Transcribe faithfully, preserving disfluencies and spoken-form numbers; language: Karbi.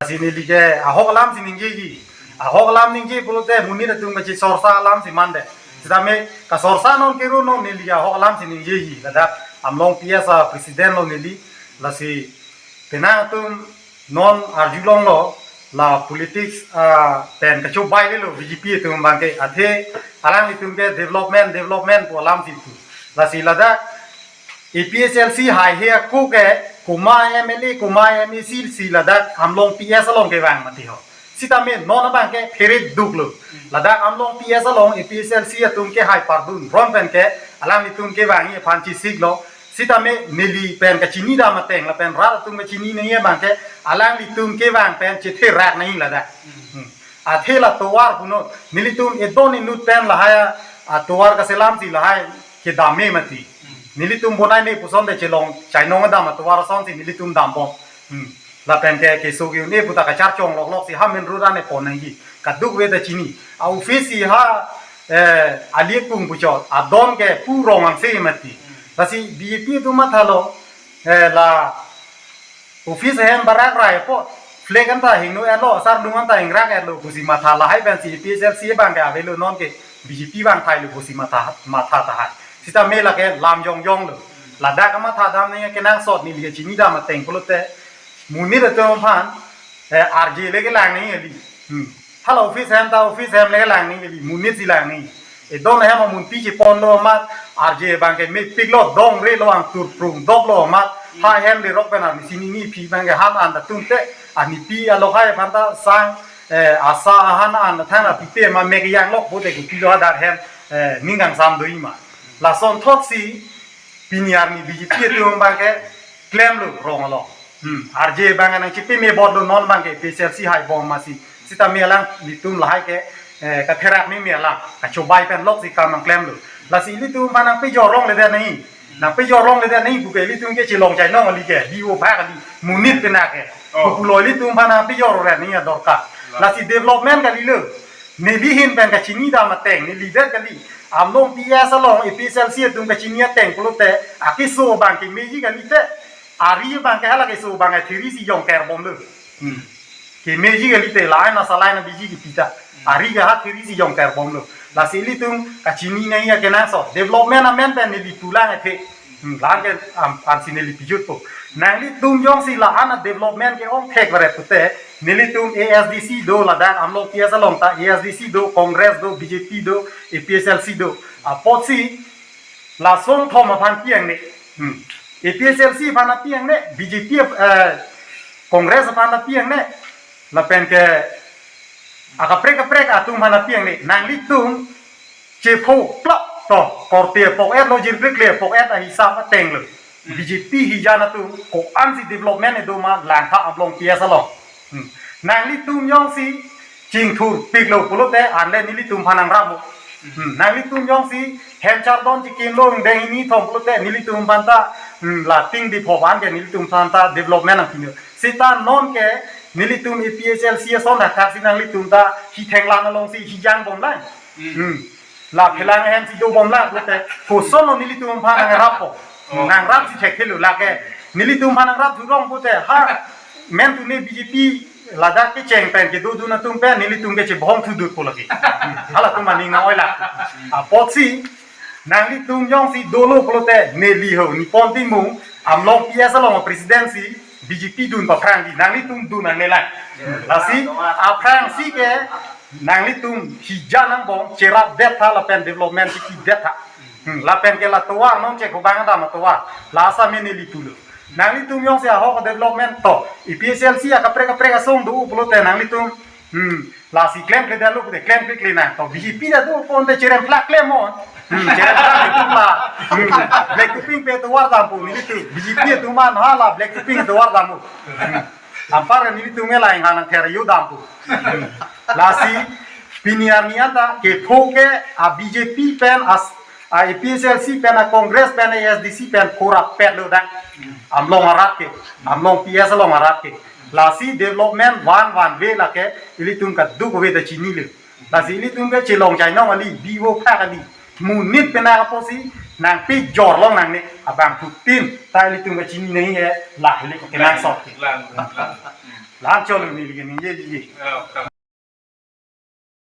Lasi neli ke ahok alam si ningjeji. Ahok alam ningje pulote monit atum kachisorsa alam si mande. Sitame kasorsa non kero non neli ahok alam si ningjeji. Ladak Amlong P S a president lo neli. Lasi penang atum non arjulonglo la politics, ah, pen kachobai lelo B J P atum abangke athe alanglitum ke development, development pu alam si tu. Lasi ladak A P H L C haihe ako ke komat M L A, komat M A C si ladak Amlong P S along kevang mati ho. Sitame non abangke phere duklo. Ladak Amlong P S along A P H L C atum kehai pardun ron pen ke alanglitum kevangji aphan chisiklo. Sitame neli pen kachini dam ateng lapen rat atum kachini nangji abangke alanglitum kevang pen chetherak nangji ladak. Hmm. Athe la tovar punon nelitum edon inut pen lahai atovar kaselam si lahai kedam me mati. Nelitum bonai ne puson de chelong chainong dam atovar ason si nelitum dambom. Hmm. Lapen ke keso ke-un-e pu ta kacharchong loklok si ha main road an-e pon nangji. Kadokave ta chini. A office si ha, eh, Aliekung puchot. Adon ke pu Rong Angse mati. Lasi B J P atum mathalo, eh, la office ahem barak rai apot flag anta hingno etlo, asar dung anta hingrak etlo pusi matha lahai pensi A P H L C abangke avelo non ke B J P vangthailo pusi matha, matha tahai. Sitame lake lam jongjonglo. Ladak amatha dam nangji kenangsot neli kachini dam ateng pulote monit atum aphan, eh, R J le kelang nangji kali. Hmm. Hala office ahem ta office ahem le kelang nangji kali. Monit si lang nangji. Edon ahem amunpi cheponlo amat R J abangke mepiklo, dongrelo, angtur prung doklo amat. Ha ahem le rok pen arnisi nini pi abangke han an ta tumte, anipi alok hai aphan ta sang, eh, asa ahan an thang la pipe ma mek yanglok pute kopilo adar ahem, eh, ning kangsam doji ma. Lasonthot si pini arni B J P atum abangke klemlo rong along. Hmm, R J abangke nangchipeme botlo non abangke A P H L C haibom masi. Sitame alanglitum lahai ke, eh, katherak meme alam. Kachobai pen lok si kam nangklemlo. Lasi ilitum aphan nangpejor longledet nangji. Nangpejor longledet nangji puke ilitum ke chelong chainong kali ke. Di o bhak kali. Monit penang ke. Oh. Pulo ilitum aphan nangpejor ret nangji adorkar. Lasi development kalilo. Neli ahin pen kachini dam ateng, neli det kali. Amlong P S along A P H L C atum kachini ateng pulote, akeso abangke meji kalite. Ari abangke hala keso abangke thiri si jongker bomlo. Hmm. Kemeji kalite, la-an na salai na biji kepita. Ari ke ha thiri si jongker bomlo. Lasi ilitum kachini nangji akenangsot. Development amen pen neli pulang athe. Hmm, la-an ke am, ansi neli pejutpo. Nanglitum jongsi la-an a development ke-ong thek vare pute, nelitum A S D C do ladak Amlong P S along ta, A S D C do, Congress do, B J P do, A P H L C do. Apotsi lasonthom aphan pi angne. Hmm. A P H L C aphan pi angne, B J P, eh, Congress aphan pi angne. Lapen ke akaprek kaprek atum aphan pi angne. Nanglitum chepho plak to, korte pok-et lo, jirprik le pok-et ahisap atenglo. Hmm. B J P hijan atum ko-ansi development edo ma langtha Amlong P S along. Hmm. Nanglitum jongsi chingthurpiklo pulote anle nelitum aphan nangrapmo. Hmm. Nanglitum jongsi hem chardon chikimlo ingdeng hini thom pulote nelitum aphan ta, hmm, la ting di phoban ke nelitum aphan ta development nangpinlo. Seta non ke nelitum A P H L C ason thakthak si nanglitum ta hi thenglan alongsi hi jangbomlang. Hmm. Hmm. La phelang ahem si dobomlang pulote, kosonlo nelitum aphan nangrappo. Oh. Nangrap si thekthelo lake. Nelitum aphan nangrap thurong pulote, ha, men tune B J P ladak kecheng pen kedodun atum pen nelitum ke chebhong thudutpo lake. Hmm. Halatum aning nang-oilak. Apotsi, nanglitum jongsi dolo pulote, neli ho, Nipon Timung, Amlong P S along president si, B J P dun paphrangji, nanglitum dun nangne lang. Lasi, aphrangsi ke, nanglitum hijan angbong cherapdet tha lapen development si pidetha. Hmm, lapen ke la tovar non chek hubang dam tovar. La asa me neli pulo. Nanglitum jongsi ahok development to. A P H L C akaprek kaprek asong do pulote nanglitum. Hmm, lasi klemkledetlo pute klemkle nang. To B J P ta do ponte cherem phlak klemnon. Hmm, cherem phlak itu la. Hmm, black topping pe tovar dampo nelitum. B J P atum aphan hala black topping tovar dampo. Hmm. Anpar nelitum ke lain hana thera yo dampo. Lasi pini arni anta kepho ke a B J P pen as a A P H L C pen a Congress pen a A S D C pen korap petlo dak. Amlong arat ke, Amlong P S along arat ke. Lasi development van vanve lake ilitum kadokave ta chinilo. Lasi ilitum ke chelong chainong kali, bivo pha kali. Monit penang apotsi nangpejor long nangne abangphutin ta ilitum kachini nangji ke lahai le kenangsot ke. Lang, lang. Lan cholo neli ke ningjeji.